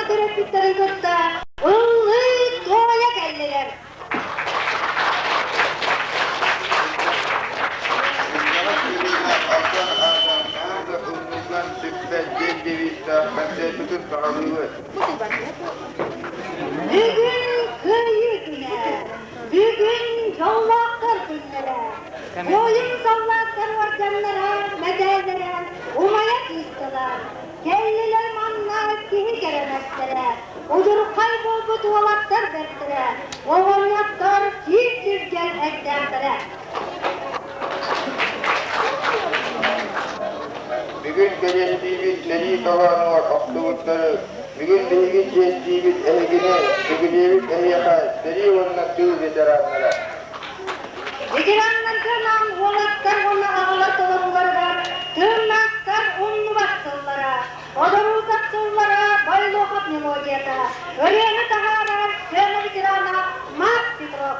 төрөппүттэрин кытта ыллыы-туойа кэллилэр. Күннэҕэ киириигэ албан аата хаһан да умнуллан сүппэт диэн девизтээх концерпытын саҕалыыбыт. Бүгүн Кыайыы күнэ! Бүгүн дьоллоохтор күннэрэ! Буойун саллааттар уордьаннара, мэтээллэрэ умайа кыыстылар. Кэллилэр манна киһи кэрэмэстэрэ, удьурхай буолбут уолаттар бэртэрэ, оҕонньоттор киир түргэн эрдээхтэрэ. Бүгүн кэриэстиибит сэрии толоонугар охтубуттары, бүгүн биһиги чиэстиибит эһигини, сүгүрүйэбит эһиэхэ сэрии уонна тыыл ветераннара. Ветераннарга анаан уолаттар уонна аҕалар толорууларыгар тыыннаахтар умнубат сыллара, одоруутап сыллара Бойлохов мелодията, ырыаны таһаарар сцена ветерана Марк Петров.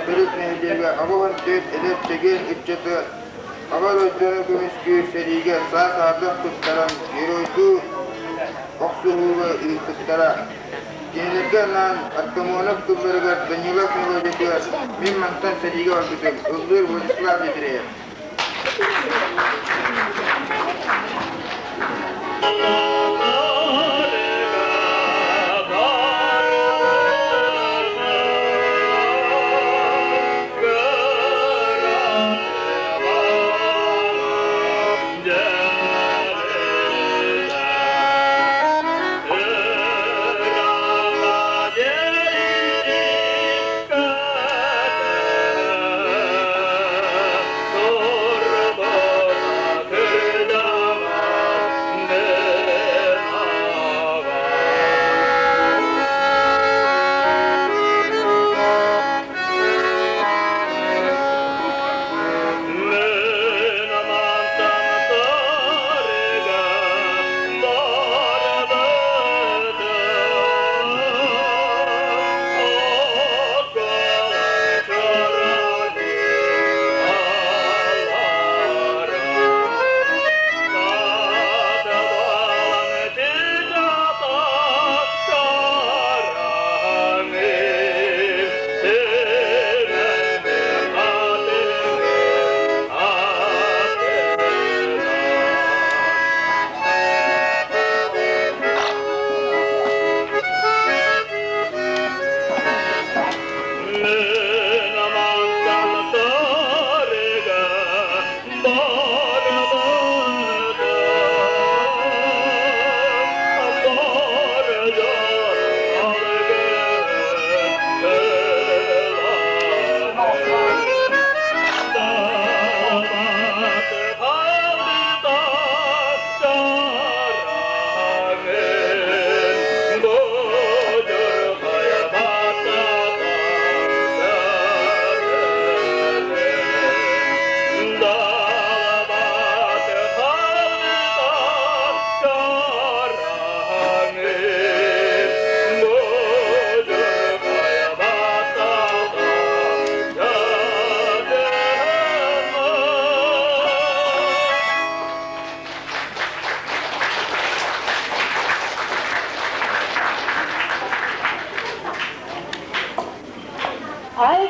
Төрүт нэһилиэгэ 84 эдэр чэгиэн ыччаты Аҕа дойдуну көмүскүүр сэриигэ саа-саадах туттаран геройдуу охсуһууга ыыппыттара. Кинилэргэ анаан Артамонов тылларыгар Данилов мелодиятыгар «Мин мантан сэриигэ барбытым» ыллыыр Владислав Ядреев.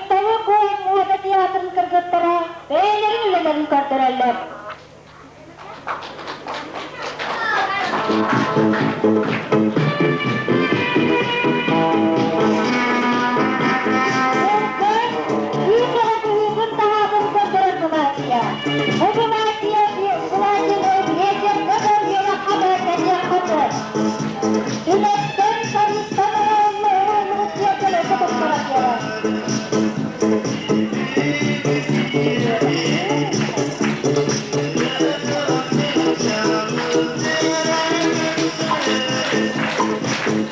Айталы Куо муода театрын кыргыттара бэйэлэрин үлэлэрин көрдөрөллөр. Онтон кыыс оҕо быһыытын таһаатын көрдөрөр былаачыйа. Бу былаачыйа былаачыйаны биэчэргэ да үөрэххэ да кэтиэххэ сөп. Түмэттэн сарыттан оҥоһулла оҥоһуллубут сиэрдэр өссө тупсаран биэрэр.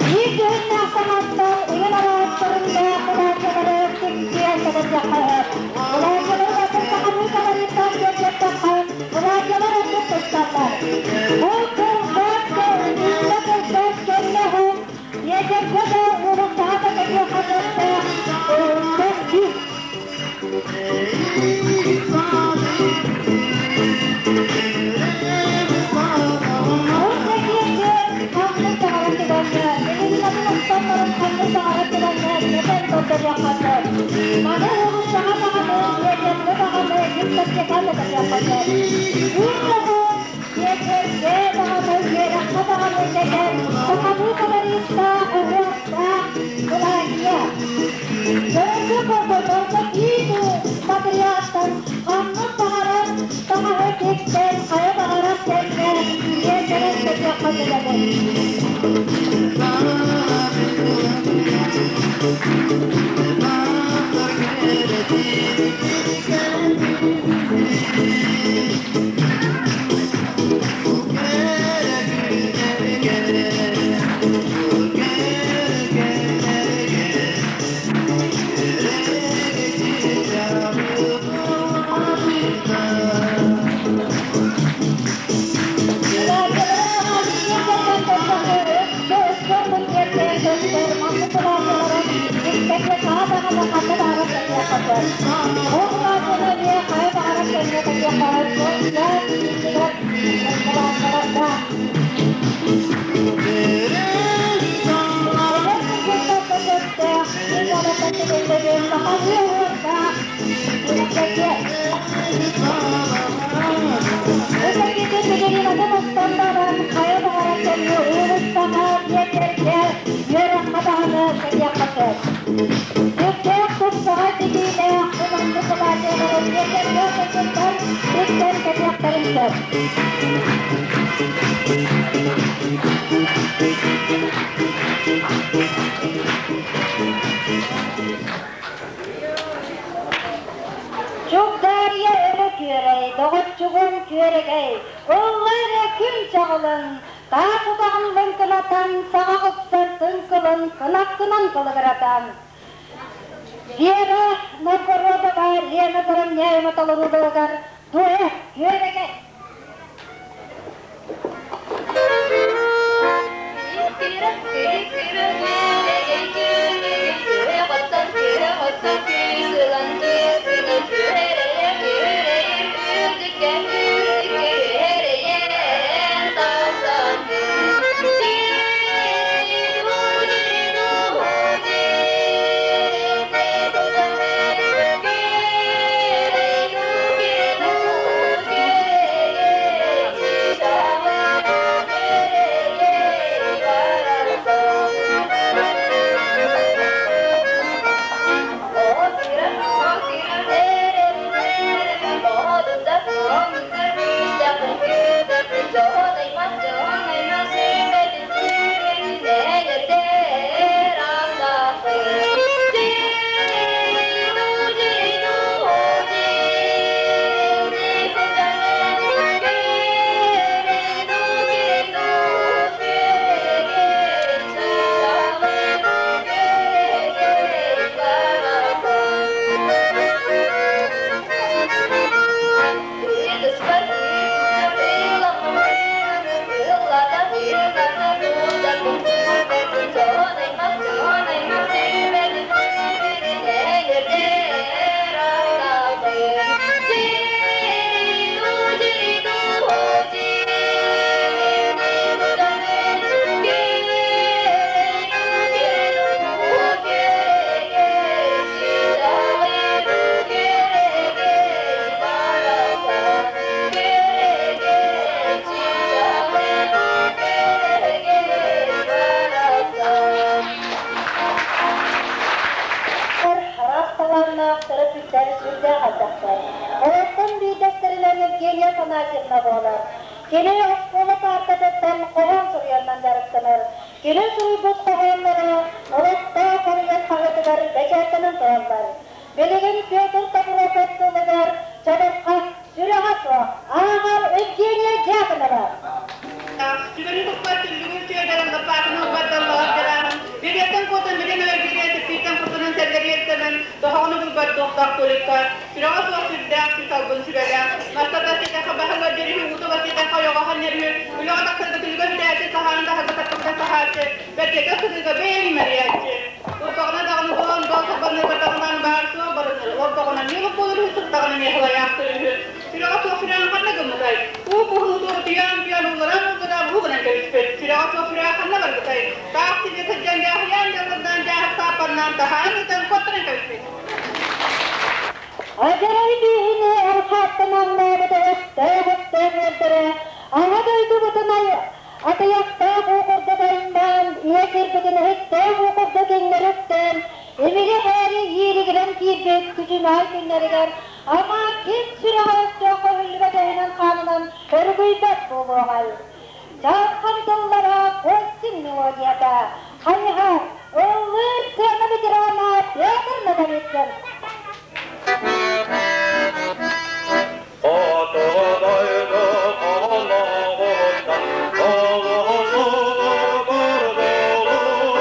Биир дьүһүннээх саҥаттан уйан араастарындаах былаачыйалары киппиэн кэтэрдиэххэ сөп. Былаачыйалары атын сахалыы колориттаах киэргэттэххэ, былаачыйалар ордук тусталлар. Бу кылгас кэлбиттэ кылгас кэннэ уһун, биэчэргэ да уулуссаҕа да кэтиэххэ сөптөөх көстүүм. Бу сэкиэккэ ханнык баҕарар түгэҥҥэ, билигин усталларын ханнык баҕарар түгэҥҥэ кэтэн көрдөрүөххэ сөп. Маны уулуссаҕа даҕаны, биэчэргэ даҕаны, дискотека да кэтиэххэ сөп. Күн уһун, биэчэргэ даҕаны, үөрэххэ даҕаны кэтэн, сахалыы колориттаах, ыһыахтаах былаанньа. Көрөргө курдук, киин матырыйаалтан ханнык баҕарар таҥаһы тиктэн, хайа баҕарар кэмҥэ биэчэрин кэтиэххэ сөбөбүн. Сүрдээх тупсаҕай тигиилээх куманды кылаатыалары биэчэргэ кыргыттар тиктэн кэтиэхтэрин сөп. Чугдаарыйа өрө күөрэй, доҕоччугум күөрэгэй, ылла эрэ күн чаҕылын, таас утаҕын лыҥкынатан, саҕа охсор тыҥкылын кынаккынан кылыгыратан. Вера Новгородова Лена Заровняева толорууларыгар дуэт күөрэгэй. талааннаах төрөппүттэр сүрдээх элбэхтэр. Олортон биирдэстэринэн Евгения Афанасьевна буолар. Кини оскуола паартатыттан хоһоон суруйарынан дьарыктанар. Кини суруйбут хоһоонноро олохтоох хоруйар хаһыатыгар бэчээттэнэн тураллар. Билигин Петр Тобуруокап тылыгар чабырҕах сүрэҕэ суох ааҕар Евгения Дьяконова. Сүгэни туппат түллүгүн сүөдэрин лаппаатын ылбат даллаҕар дьарааһын, бириэттэн куотан билин өлөргүрүөн сиппииттэн курдунан сэллэриэттэнэн, тоһоҕону булбат туохтаах куликка, сүрэҕэ суох сүрдээх сүс албын сүбэлээх, маста тасыйдахха баһыгар дьөрүһү, уута басыйдахха ойоҕоһон ньөрүһү, үлэҕэ тахсарга түлүгэ бүтээччи, саһааны таһырга тахсыбыта саһааччы, бэргэгэ сырыыга бэйэҥ мэрийээччи. Урбаҕына даҕаны буолан бал сарбаннарбатаҕынан баар суох барынар, олордоҕуна ньылып буолар үһү, сыттаҕына эмиэ сылайаахтыр үһү. Сүрэҕэ суох сүрэҕин ханна гыммытай? Уу куһун утуурутуйан, туйан уулларан уулларан уу гынан кэбиспит. Сүрэҕэ суох сүрэҕэ ханна барбытай? Таах сиргэ сылдьан дьааһыйаан дьаллардаан дьааһык сааппаннаан таһаан ыытан куоттаран кэбиспит. Адьарай бииһини архааттан аҥнаабыт өстөөх өстөөх үөрдэрэ Аҕа дойдубутун атыйахтаах уу курдук аймаан, ийэ сирбитин өһүттээх уу курдук иҥнэри үктээн, имири-һээри ииригирэн киирбит күчүмэҕэй күннэригэр ама ким сүрэҕэ өстөөххө өһүллүбэт өһүнэн-хаанынан өрүкүйбэт буолуоҕай? Дьаархан тыллара Костин мелодията, хайыһар, ыллыыр сыана ветерана Петр Ноговицын. Хотугу холоҕуттан олоҕун бордолур,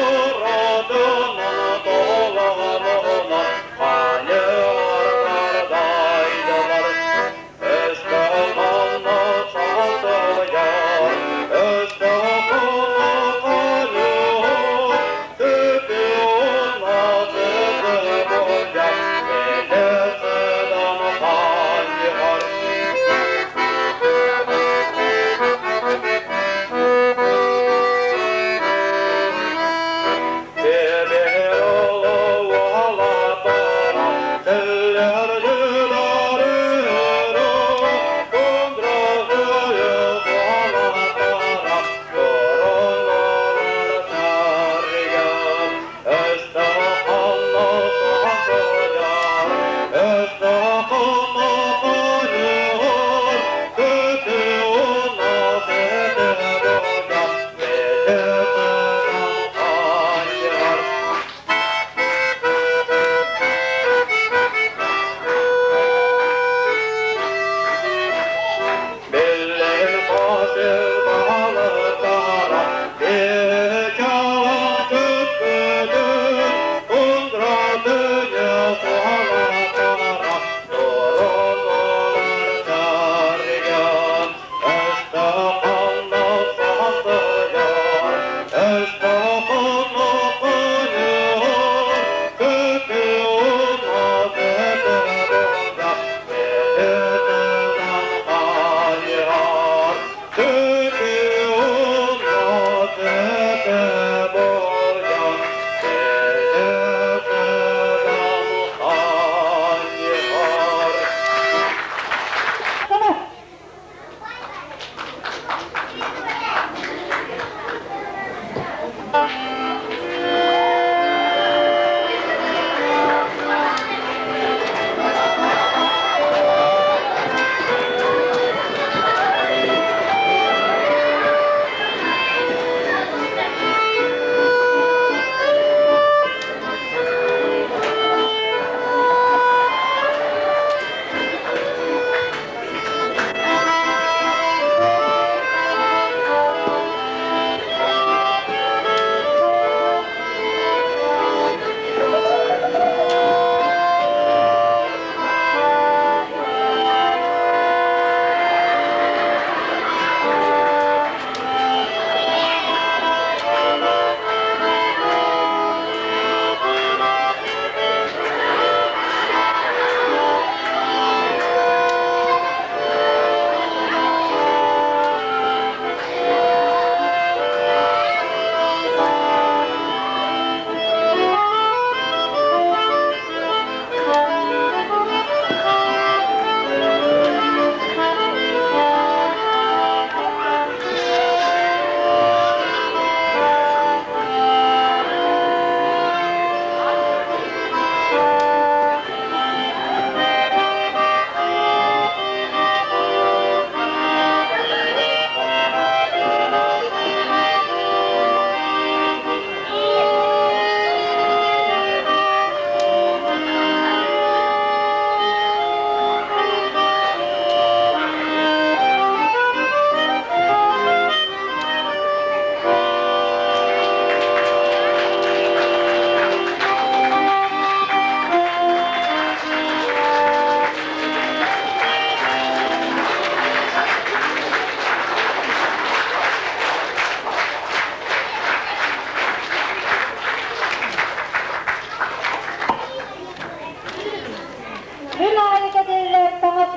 уратынан толоҕунан хайыар дайдылар. Өстөөх чаҕытыйар, өстөөх көлү, түтү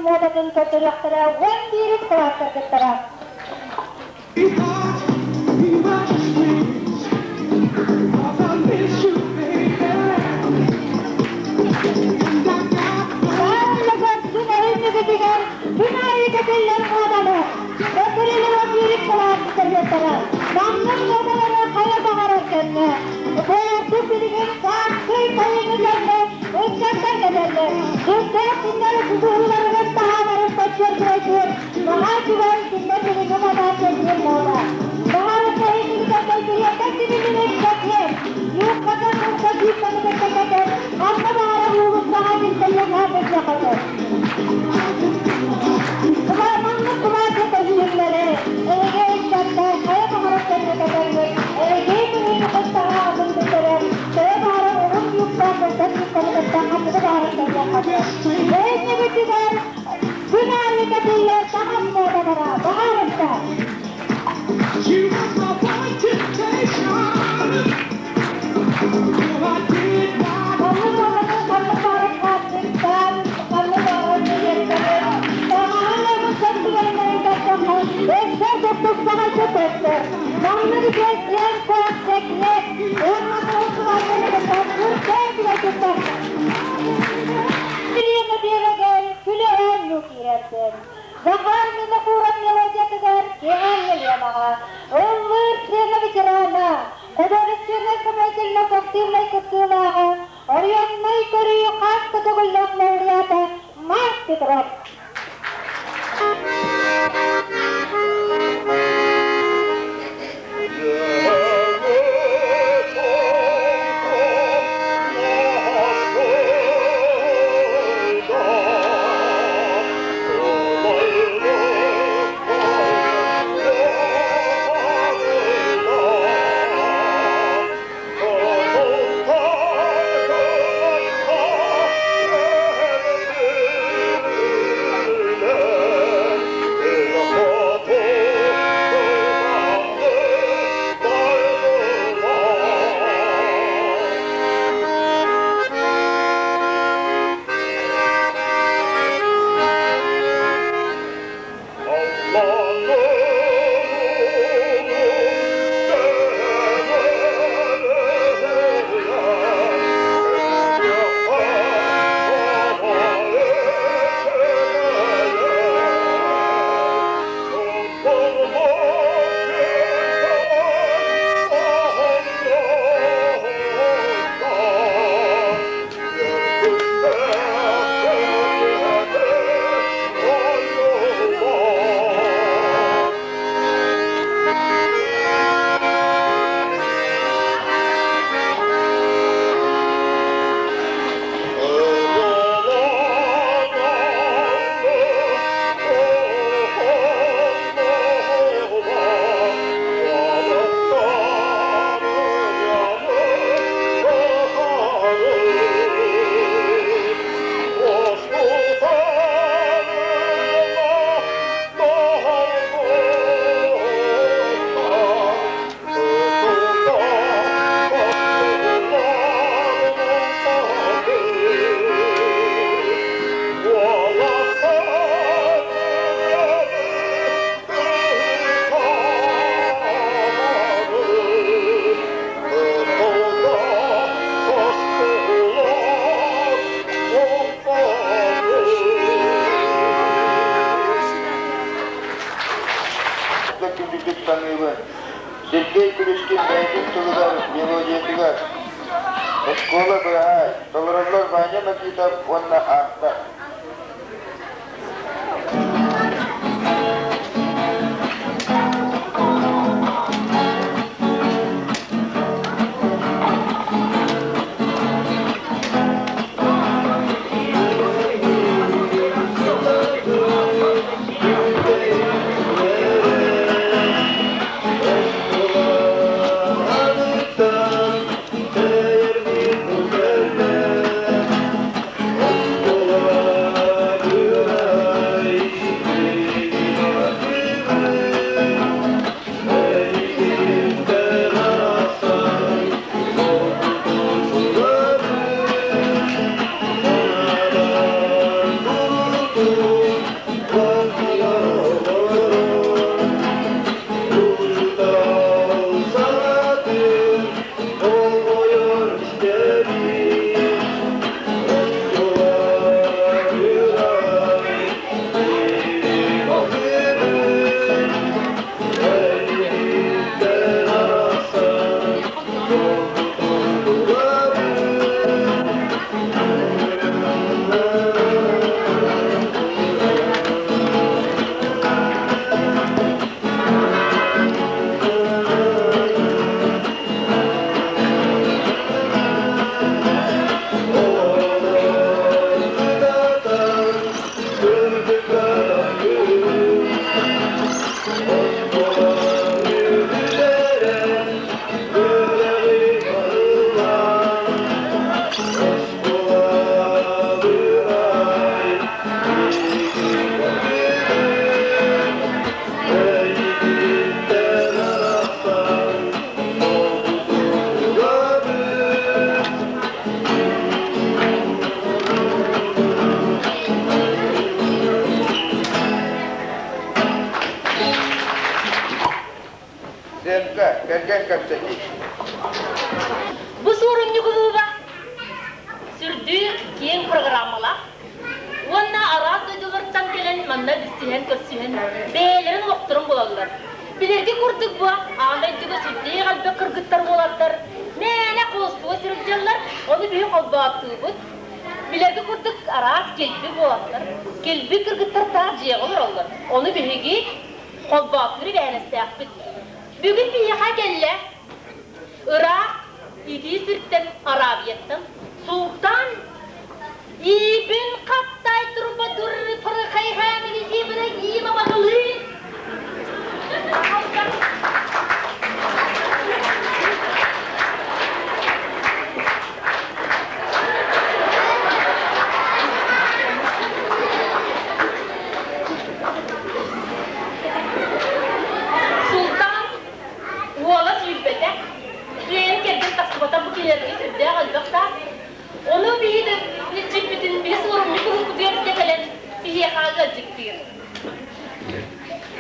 муодатын көрдөрүөхтэрэ 11 кылаас кыргыттара. Бааллыгар күн эһиннигитигэр күн аайы кэтиллэр муоданы Көтүрүлүгэр биирик кылаас бүтэрбиттэрэ. Маннык муодалары хайа баҕарар кэмҥэ Бэйэтин билигин сааскы сайыҥҥы кэмҥэ ыччаттар кэтэллэр. Сүрдээх кинилэр тутуһууларыгар таһааларын подчеркивайдыыр наһаа үчүгэй кинилэр билиҥҥи матааччылыыр муода. Баҕар эһиннигитэ кэлбириэттэн тигиллибит жакет, юбката курса юбканы кытта кэтэр, ханна баҕарар уулуссаҕа килбэйиэхэ бэртиэхэ сөп. Маннык кылааска көһүүрүлэри эһиги ыччаттар хайа баҕарар кэмҥэ кэтэргит, эһиги быһыыны кыттаҕа атын бүтэрэр, төһө баҕарар уһун юбка, кылгас юбканы кытта ханныгы баҕарар кэтиэххэ сөп. Эһигибитигэр күн аайы кэтиллэр таҥас муодалара баһаарыста. Ханнык баҕарар ханнык баҕарар хаартыскаан, ханнык баҕарар билиэттэрин, таҥаһын ылбыттан түгэннэрин көрдөххө, өссө да тупсаҕай көтөттөр. Маннык үчүгэй киэҥ куох сэкиэт уонна туһуттуларгын кытта сүрдээх үчүгэй туттар. Билиэнэ биэрэгэр күлэ-оонньуу киирэрбин. Захар Винокуров мелодиятыгар Киэҥ Еленаҕа ыллыыр сцена ветерана, художественнай самодеятельнай кыттыылааҕа, оройуоннай көрүү хас да төгүллээх лауреата Марк Петров. Күндүтүк саныыбын. Сергей Куличкин бэйэтин тылыгар, мелодиятыгар «Оскуола быраһаай» толороллор Ваня Макитов уонна автор. Сэргэх кэпсэтии. Бу суорумньу кулууба сүрдүүк киэҥ программалаах уонна араас дойдулартан кэлэн манна билсиһэн-көрсүһэн бэйэлэрин олохторун булаллар. Билэрги курдук бу аан дойдуга сүрдээх элбэх кыргыттар уолаттар мээнэ холостуга сылдьаллар, ону биһи холбоотуубут. Билэрги курдук араас килби уолаттар, килби кыргыттар таах дьиэҕэ олороллор. Ону биһиги холбоотуур эбээһинэстээхпит. Бүгүн биһиэхэ кэллэ ыраах итии сиртэн Аравияттан Султан Ибн Хаттай Трубадур Фархайхан Ибрагима Баглы Султан уола сүүрбэтэ, киэн кэргэн тахсыбата бу кинилэргэ сүрдээх элбэх саас. Ону биһиги илдьиппитин биһи суорумньу куһуккутугар илдьэ кэлэн биһиэхэ ыалдьыттыыр.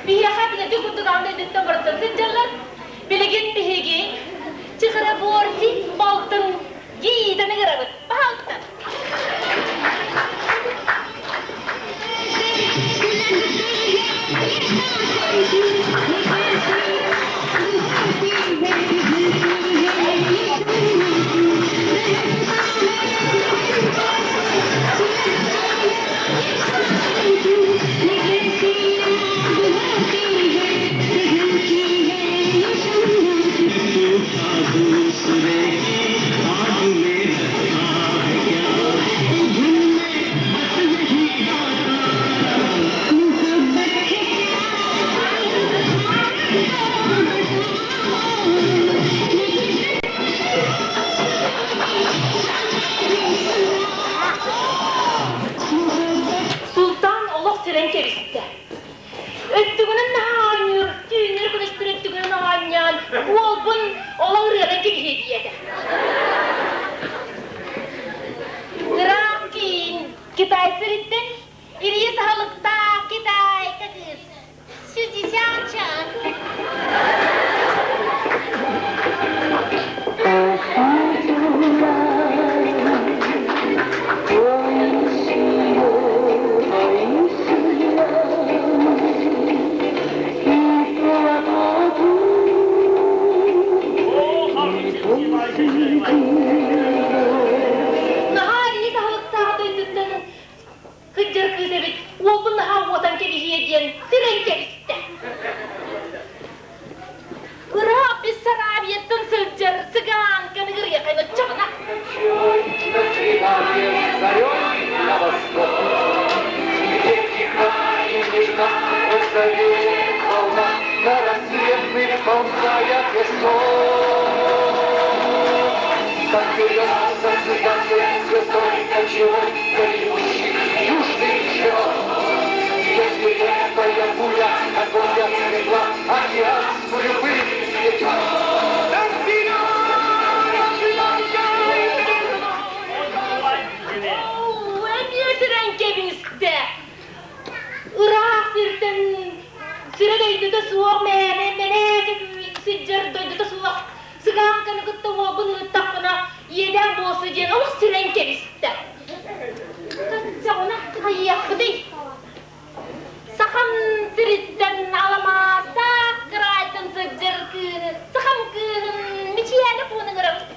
Биһиэхэ билэргэ курдук аан дойдуттан барыттан сылдьаллар. Билигин биһиги Чехороборти балтын Гиитаны ыҥырабыт. Пожалуйста. Султан олох сирэн кэбистэ. Өттүгүнэн наһаа оонньуур, түүннэри күнүстэр өттүгүнэн оонньоон, уолбун олох ырыанан кэбиһиэ диэтэ. Ыраах киин Китай сириттэн Ирия саһылыктаах Китайка кыыс Сюзисян-чан. Наһаа Ирия саһылыктаах дойдуттан Кырдьар кыыс эбит, уолбун наһаа уотан кэбиһиэ диэн сирэн кэбистэ. Ыраах Бессарабияттан сылдьар цыганканы ырыахай ноччоҕуна. На рассветных ползая песок. Как берется цыганской звездой кочевой Голливудщик южных широт. Где свирепая буря от гвоздя светла Океанскую пыль метет. Эмиэ сирэн кэбистэ. Ыраах сиртэн сирэ дойдута суох мээнэ мэнээк сылдьар дойдута суох Сыгаамканы кытта уолбун ыыттахпына, иэдээн буолсу диэн олох сирэн кэбистэ. Соччоҕуна хайыахпытый? Сахам сириттэн аламаастаах кыраайтан сылдьар кыыһы, сахам кыыһын Мичийээни куун ыҥырабыт.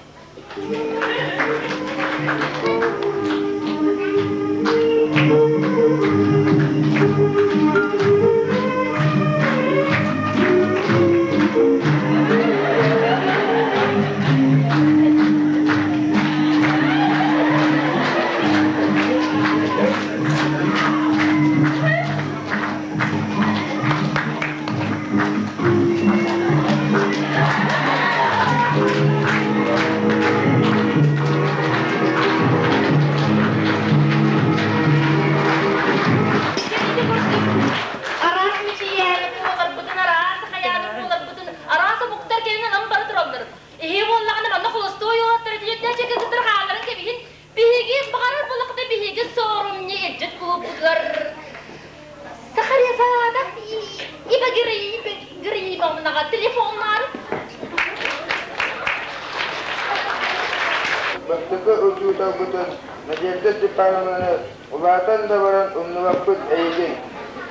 учууталбытын Надежда Степановнаны улаатан да баран умнубаппыт эйигин.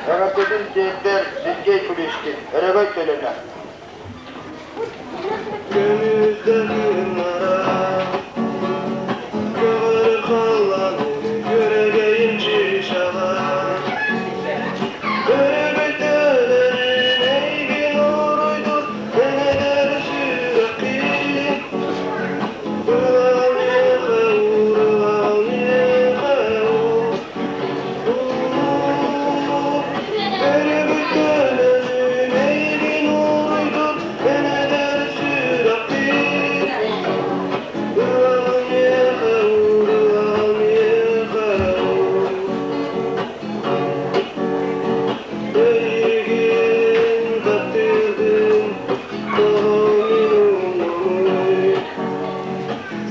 Эҕэрдэтин тиэрдэр Сергей Куличкин, Өрөгөй төлөнө. Көмүстэн кыһыннара көҕөрөр халлаан күөрэгэйин чыычаҕа Өрөгөй төлөнүн эйигин уруйдуур эҥээр сүрэхпин Ылаа миэхэ уур, ылаа миэхэ уур, уур Өрөгөй төлөнүн эйигин уруйдуур эҥээр сүрэхпин Ылаа миэхэ уур, ылаа миэхэ уур Эйигин таптыырбын тоҕо мин умнуомуй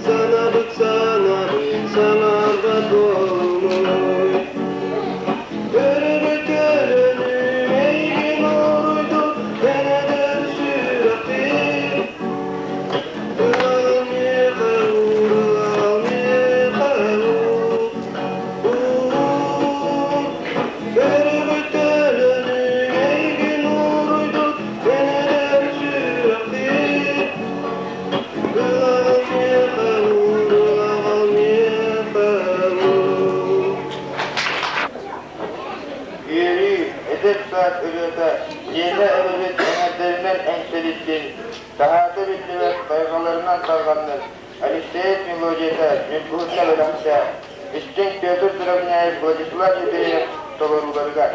Санаабыт санаабын саҥарбат буолумуй Өрөгөй төлөнүм эйигин уруйдуур эн эдэр сүрэхпин Ылаа миэхэ уур, ылаа миэхэ уур, уур Өрөгөй төлөнүм эйигин уруйдуур эн эдэр сүрэхпин Ылаа миэхэ уур, ылаа миэхэ уур Үөрүү, эдэр саас ырыата Лена эбэбит эҥэрдэринэн эҥсэлиттин, таһаата биллибэт байҕаларынан тарҕаннын, Алексеев мелодията Ньургуһунна бэлэхтээх, истиҥ Петр Сыровняев, Владислав Андреев толорууларыгар.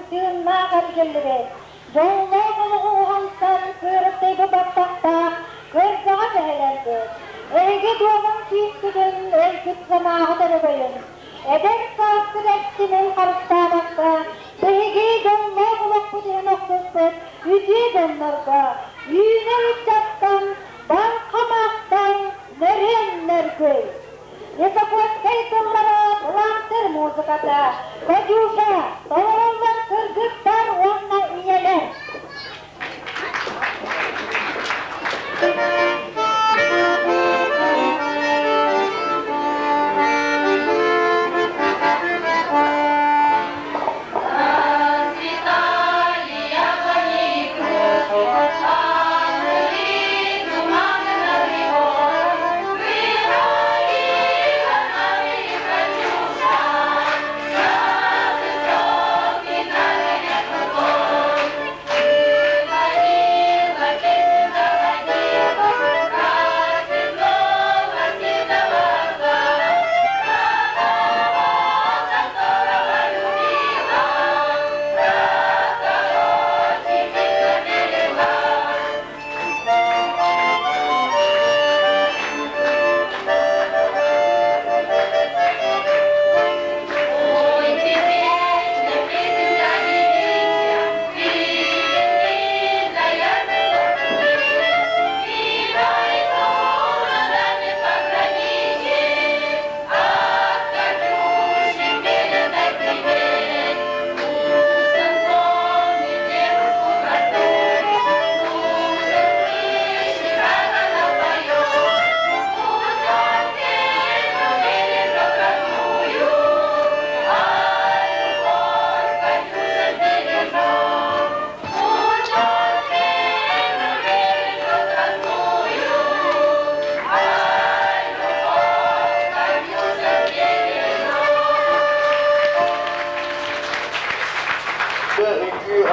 Тыыннаах эргиллибит, дьоллоох олоҕу уһансан кыырыктыйбы баттахтаах кырдьаҕас эһэлэрбит, эһиги дуомун күүскүтүн, өлбүт санааҕыт өрөгөйүн, эдэр сааскыт эрчимин харыстаабакка, биһиги дьоллоох олохпут иһин охсуспут үтүө дьоннорго, үүнэр ыччаттан барҕа махтал, нөрүөн нөргүй! Лесопольскай тыллара былаантыр музыката, Катюша, толороллор кыргыттар уонна ийэлэр. Расцветали яблони круг, а туманы над рекой.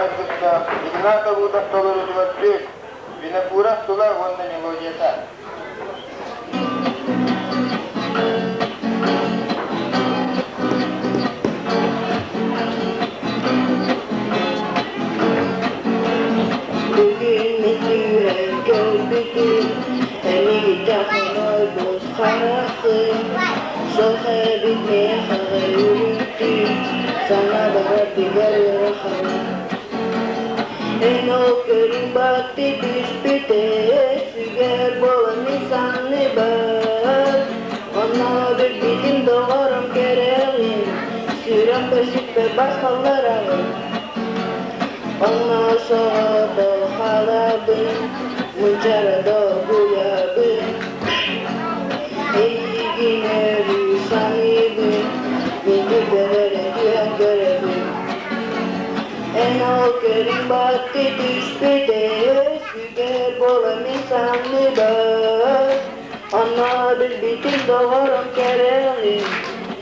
айбыттаах Игнат Абутов толоруутугар түөл, Винокуров тула уонна мелодията. Бүгүн мин сүүрэн көрбүтүм, эмиийдэх хонойбут харахым, суох эбит миэхэ үрүттүү, саҥа барар билэр ыарахан. Эн ол көрүҥ бatti түспүтэ, сүгэр буолан мин санныбар, онно билбитим доҕорум кэрэҕин, сүрэх көрсүппэт бас халлараҕын. Онно соҕотох хаалабын, мунчара долгуйабын, эйигин өрүү саныыбын, мин түргэн эрэ түһэн көрөбүн. Эн ол көрүҥ бatti түспүтэ, сүгэр буолан мин санныбар, онно билбитим доҕорум кэрэҕин,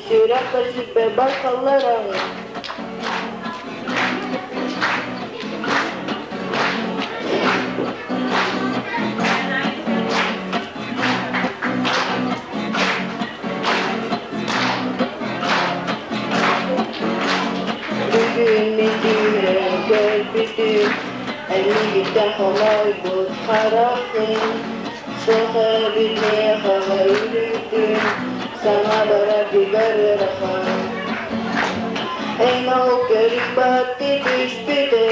сүрэхпэр сүппэт бас халлараҕын. Бүгүн мин түүрэн көрбүтүм, эйигиттэн хомойбут хараххын, суох эбит миэхэ үрүтүн, саҥа барар билэр ыарахан. Эн ол көрүҥ бatti түспүтэ,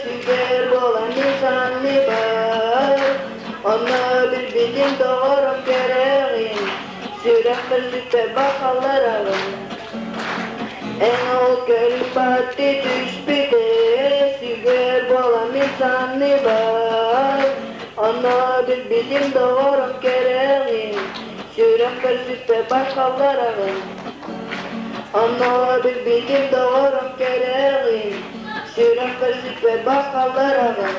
сүгэр буолан мин санныбар, онно билбитим доҕорум кэрэҕин, сүрэхпэр сүппэт бахаллараҕын. Эн ол көрүҥ бatti түспүтэ, сүгэр буолан мин санныбар, онно билбитим доҕорум кэрэҕин, сүрэхпэр сүппэт бахаллараҕын. Онно билбитим доҕорум кэрэҕин, сүрэхпэр сүппэт бахаллараҕын.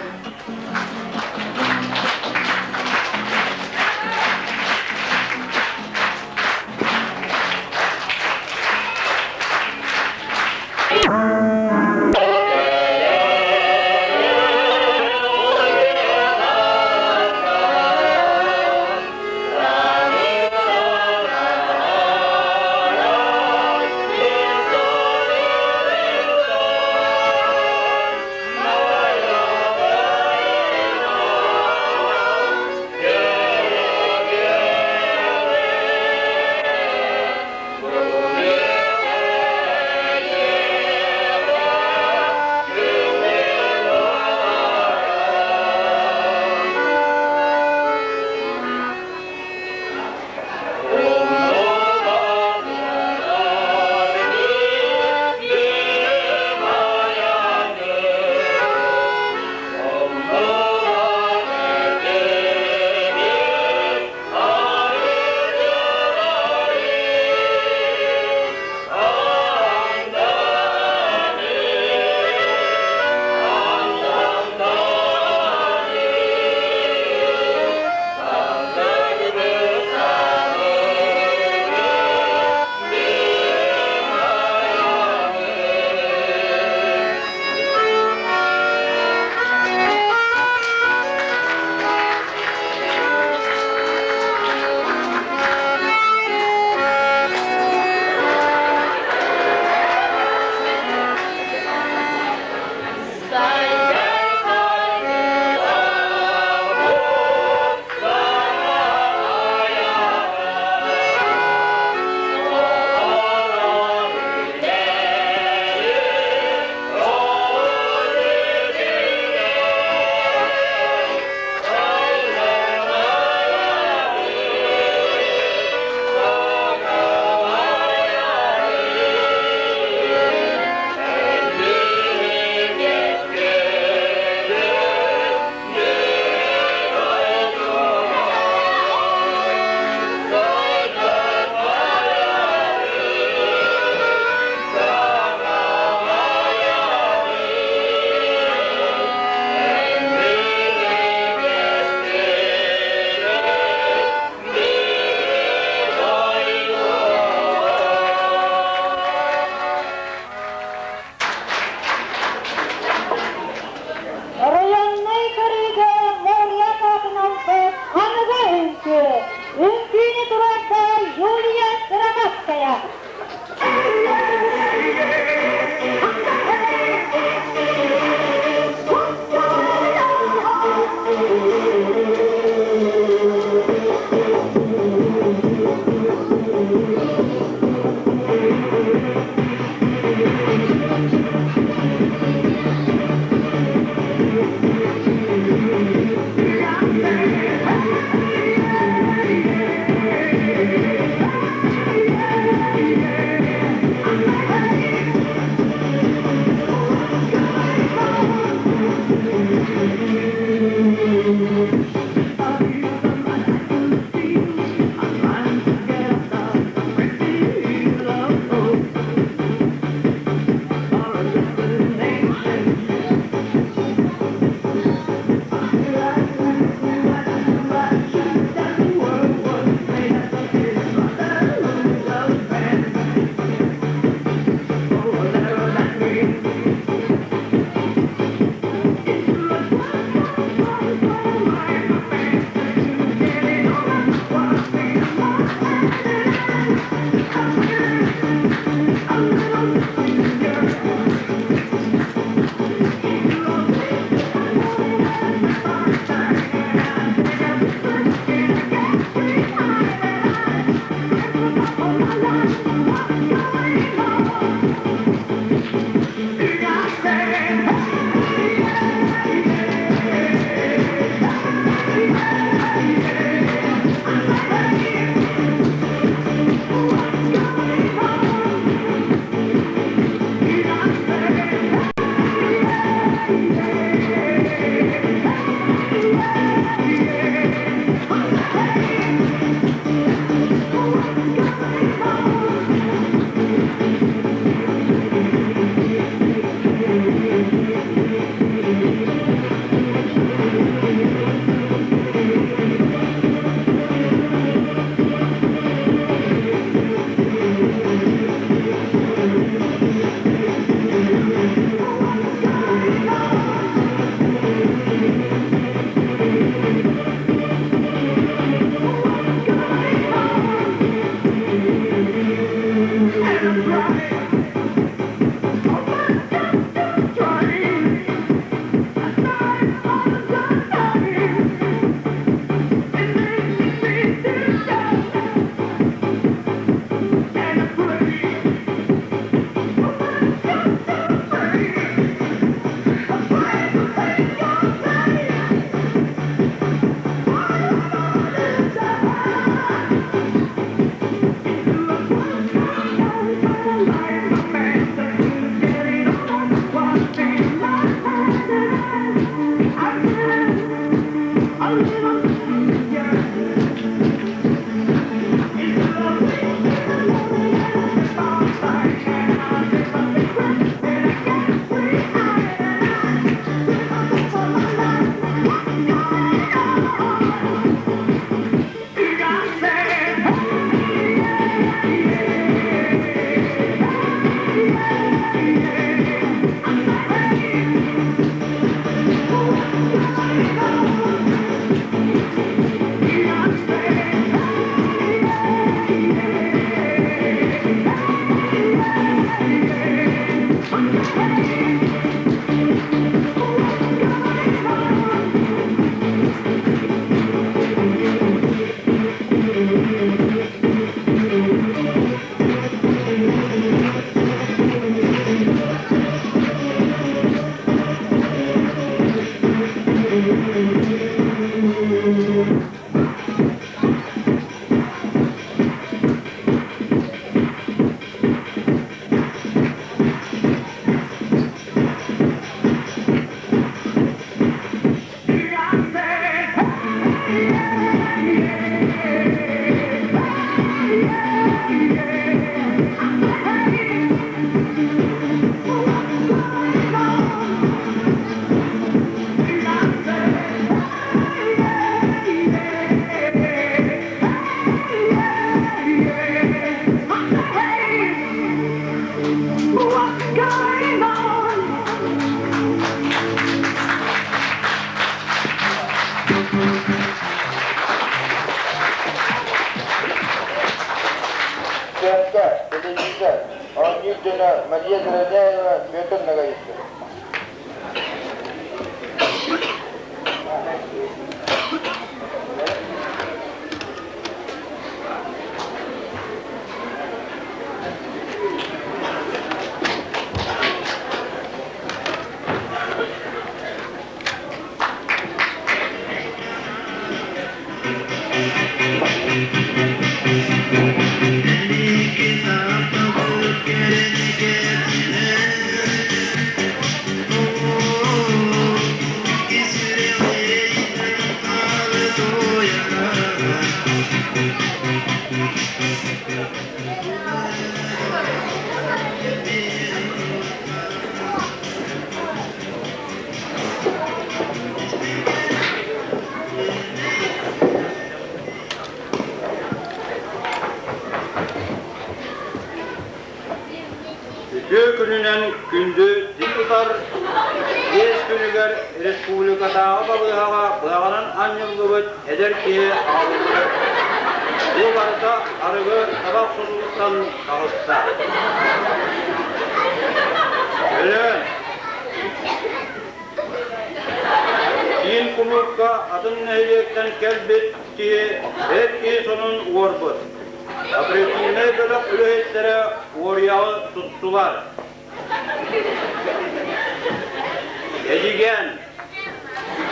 Сценка, телевизор, оонньуур дьоно Мария Заровняева, Петр Ноговицын. Үтүө күнүнэн күндү тутар биэс күнүгэр республикатааҕы балыыһаҕа быһаҕынан анньыллыбыт эдэр киһи аҕалыллыбыт. Бу барыта арыгы табах содулуттан таҕыста. Өлөөн! Киин кулуупка атын нэһилиэктэн кэлбит киһи эр киһи сонун уорбут. Оперативнай бөлөх үлэһиттэрэ уоруйаҕы туттулар. Эдьигээн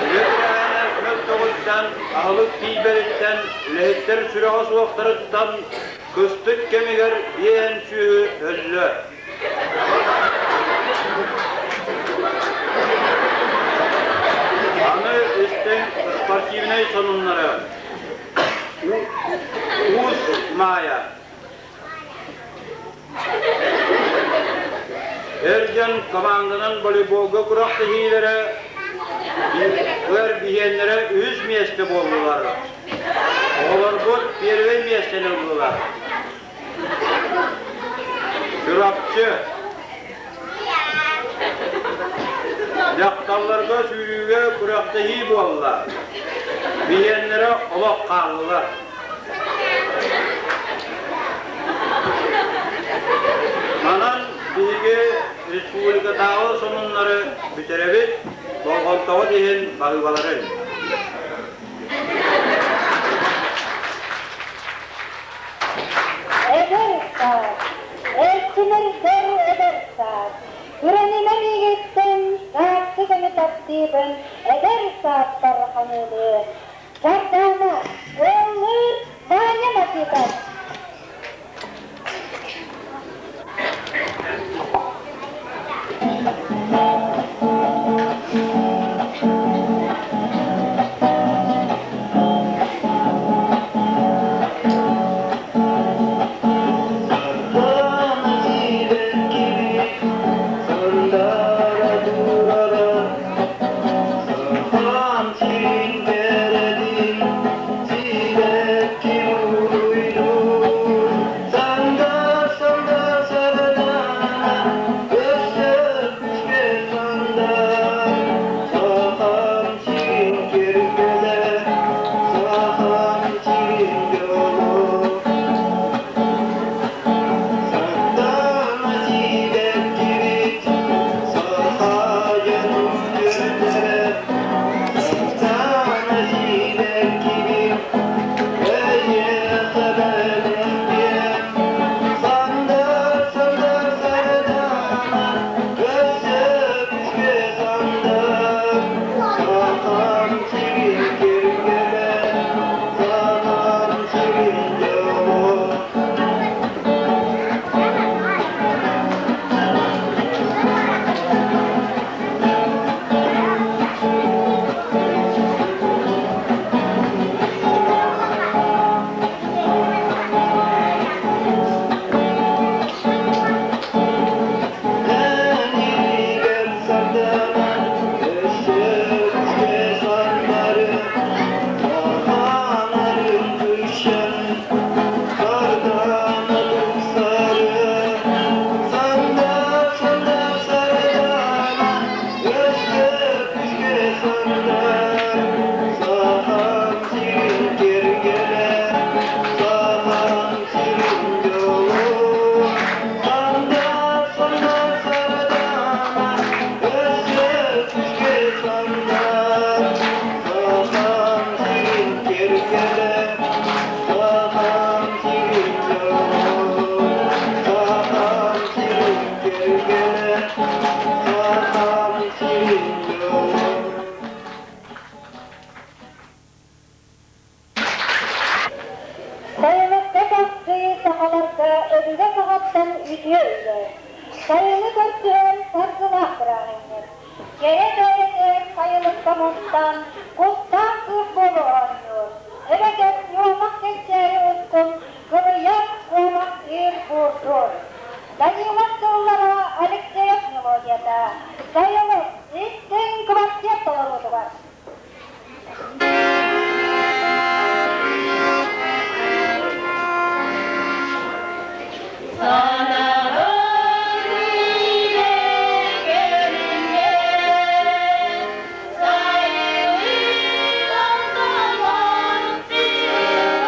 Үлэ тэрээһинэ мөлтөҕүттэн, аһылык тиийбэриттэн, үлэһиттэр сүрэҕэ суохтарыттан кыстык кэмигэр биэһэн сүөһү өллө. Аны истиҥ спортивнай сонуннары. Уус Маайа Эр дьон команданан волейболга күрэхтэһиилэрэ өр биһиэннэрэ үһүс миэстэ буоллулар. Оҕолорбут первэй миэстэни ыллылар. Чурапчы Дьахталларга сүүрүүгэ күрэхтэһии буолла. Биһиэннэрэ олох хааллылар. Манан биһиги республикатааҕы сонуннары бүтэрэбит, болҕомтоҕут иһин баһыыбаларын. Эдэр саас, эрчимирдэр эдэр саас, Күрэнимэ миигиттэн сааскы кэми таптыыбын, эдэр сааспар ханыылыы. Сардаана, ыллыыр Ваня Матитов. Сардаана сибэккибит сандара турара Сахан сирин кэрэтин сибэкки уруйдуур Сандар, сандар сардаана өссө күүскэ сандар Сахам сирин кэргэнэ, Сахам сирин дьоло. Сардаана сибэккибит саха дьонун үөрдэрэ. Сардаана сибэккибит эйиэхэ бэлэхтиэм. Сандар, сандар, сардаана, өссө күүскэ сандар. Сахам сирин кэргэнэ, Сахам сирин дьоло. Энигэр сардаҥа өссө күүскэ сандары, сахаларын кыщан, сардаҥа тупсары. Сандар, сандар, сардаҥа өссө күүскэ сандар, сахам сирин кэргэнэ, сахам сирин дьоло. Сандар, сандар, сардаҥа өссө күүскэ сандар, сахам сирин кэргэнэ, сахам сирин дьоло. Сахам сирин кэргэнэ, сахам сирин дьоло. Сайылыкка тахсыы сахаларга өбүгэ саҕаттан үтүө үлэ. Сайыны көрсүһэр саргылаах бырааһынньык. Кэрэ бэйэтэ сайылыкка мустан, куттаах кыыс буола оонньуур. Эбэтэр ньуомах кэнчээри устун кылыйар куомах ыыр буурдуур. Данилов тыллара Алексеев мелодията. Сайылык истиҥ квартет толоруутугар. Сайылык алтыман сирин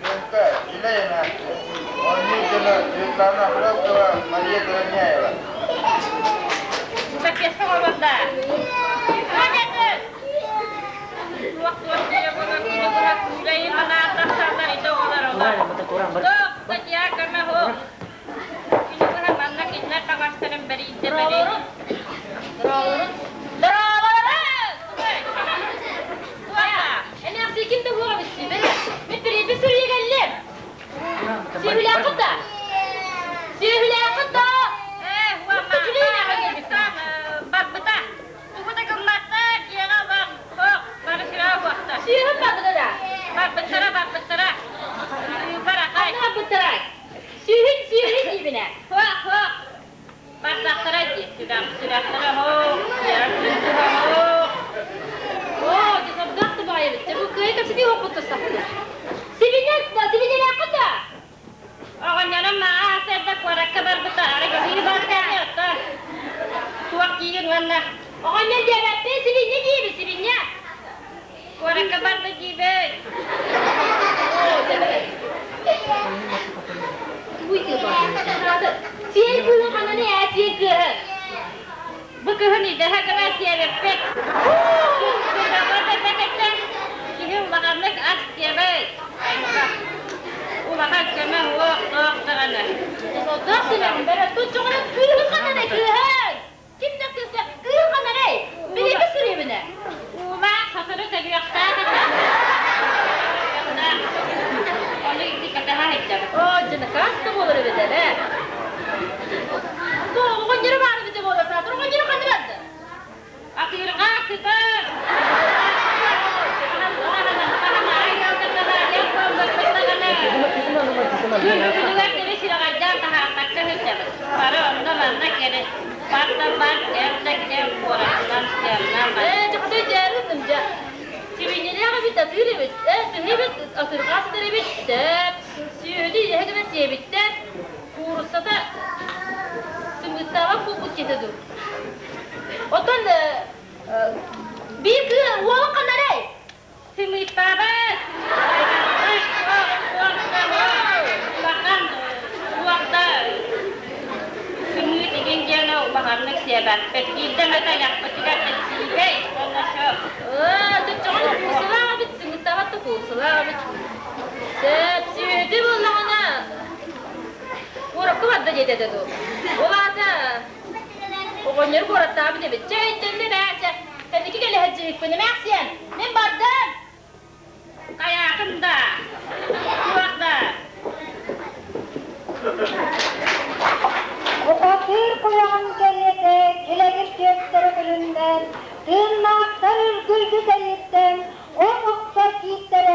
Сценка Елена Оонньуур дьоно Светлана Охлопкова, Мария Заровняева. Бухатыыр куйаҕын кэриэтэ килэгир түөстэрэ күлүмнээн, тыыннаахтар үргүйбүт эриттэн, от охсор тииттэрэ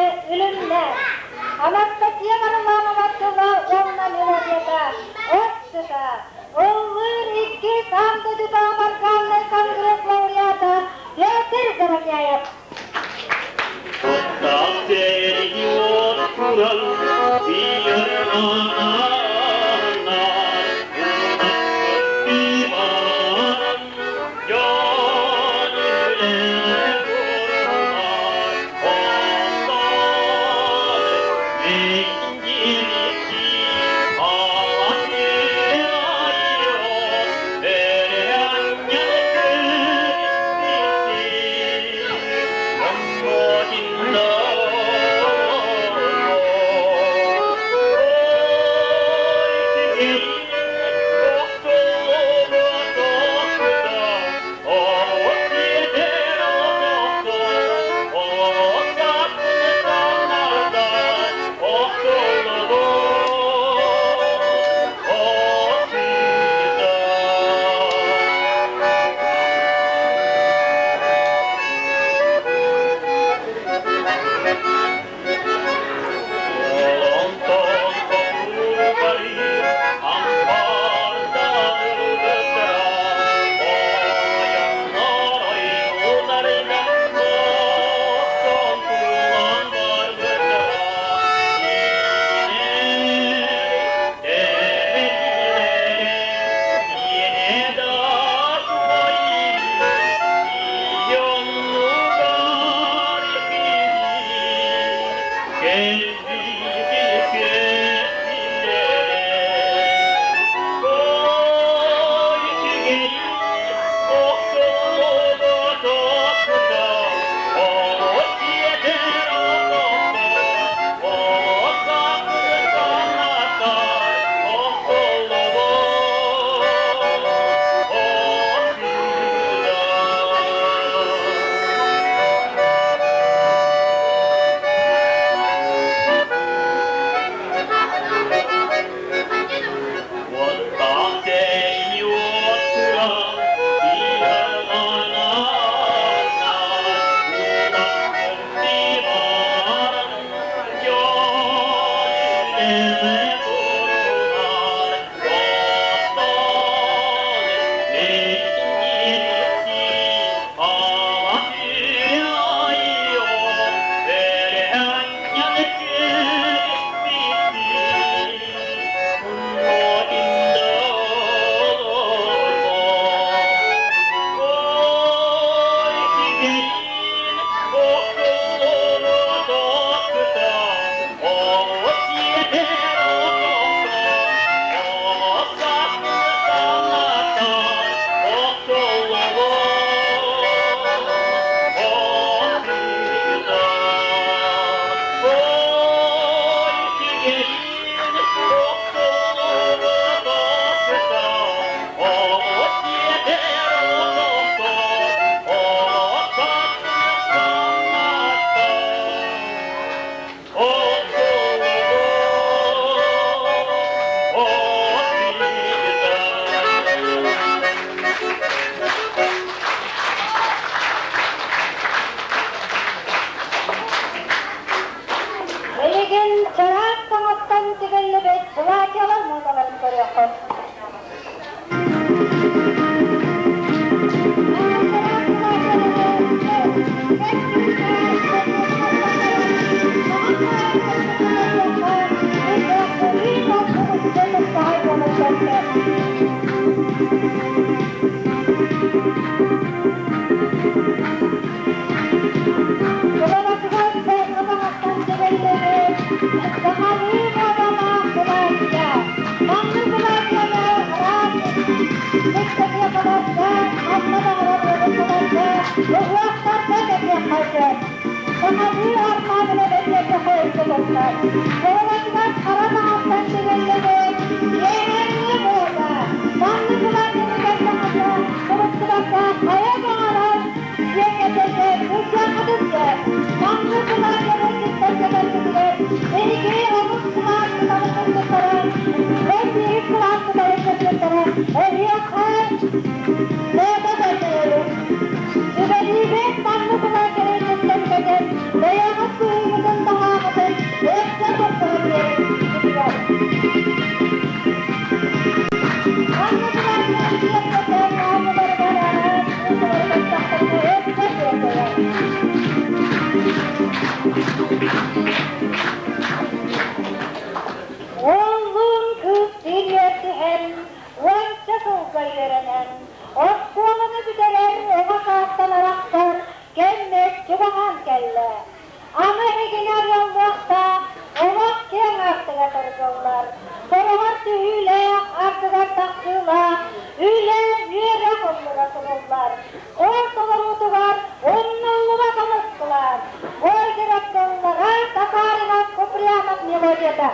Билигин чараас таҥастан тигиллибит былаачыйалар муодаларын көрүөххүт. Уоллуун кыыстыын үөрдүһэн, уонча сылга үөрэнэн, оскуоланы бүтэрэр оҕо саастан арахсар кэммит чугаһаан кэллэ. Аны эһигини арыаллыахтаах олох киэҥ аартыга тардыллар. Сороҕор түһүүлээх, ардыгар тахсыылаах, үлэ, үөрэх оннуга субуллар. Ол толоруутугар умнуллубат омуктулар. Озеров тыллара Татаринов Куприянов мелодията.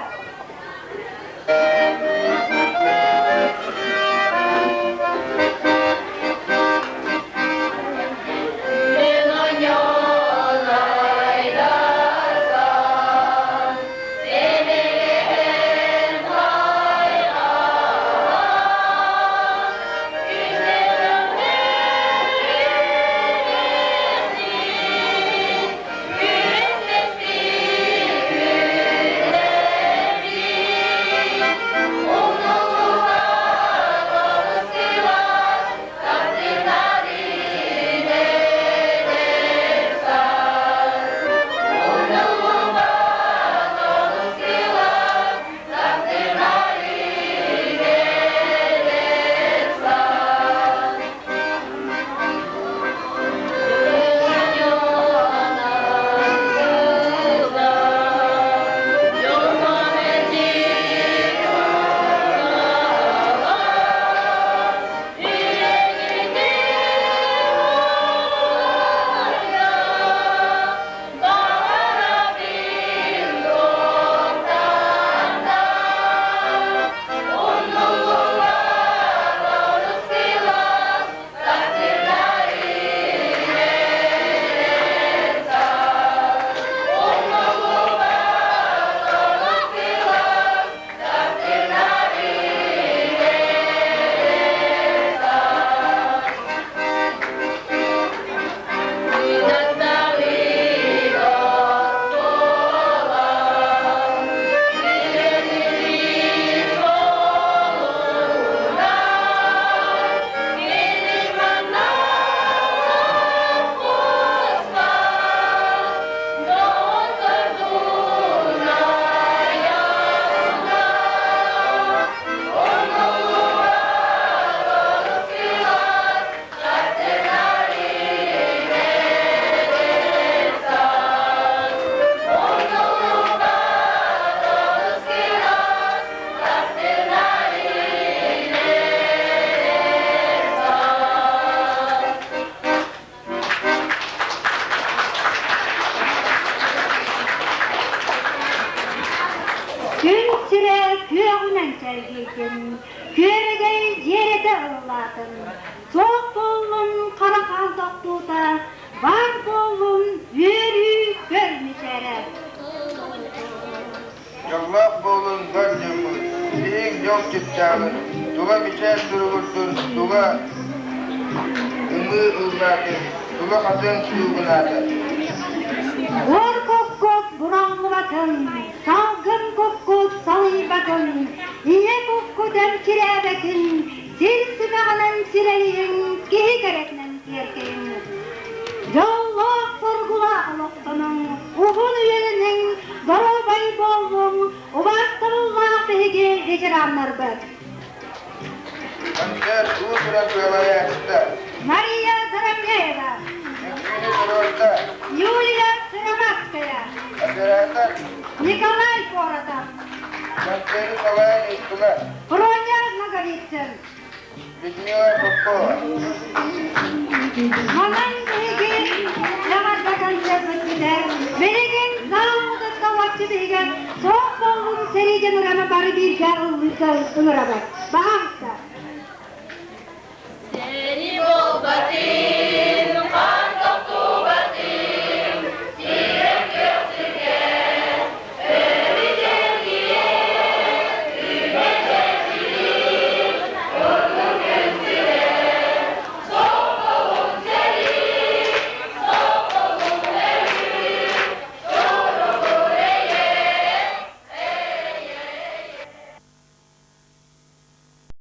Күн сирэ күөҕүнэн чэлгийдин, күөрэгэй дьиэрэтэ ыллаатын, суох буоллун хара хаан тохтуута, баар буоллун үөрүү көр мичээрэ. Дьоллоох буолун бар дьоммут, биһиҥ дьол чыпчаалын, тула мичээр туругурдун, тула ымыы ыллаатын, тула хатыҥ суугунаатын. Ор куккут бураҥлыбатын, салгын куккут салыйбатын, ийэ куккут эмчирээбэтин, сир симэҕинэн сирэлийиҥ, киһи кэрэтинэн киэркэйиҥ. Дьоллоох соргулаах олохтонуҥ, уһун үйэлэниҥ, доруобай буоллуҥ, убаастабыллаах биһиги ветераннарбыт. Концерт уус-уран салайааччыта Мария Заровняева, Евгений Сорокка, Юлия Сыроматская, оператор Николай Коротов, Концерты салайан ыыттылар Проня Ноговицын. Людмила Попова. Манан биһиги эҕэрдэ концерпыт бүтэр. Билигин заалбытыттан биһиги суох буоллун сэрии дьонугар бары бииргэ ыллыырга ыҥырабыт. Баҕаҥса.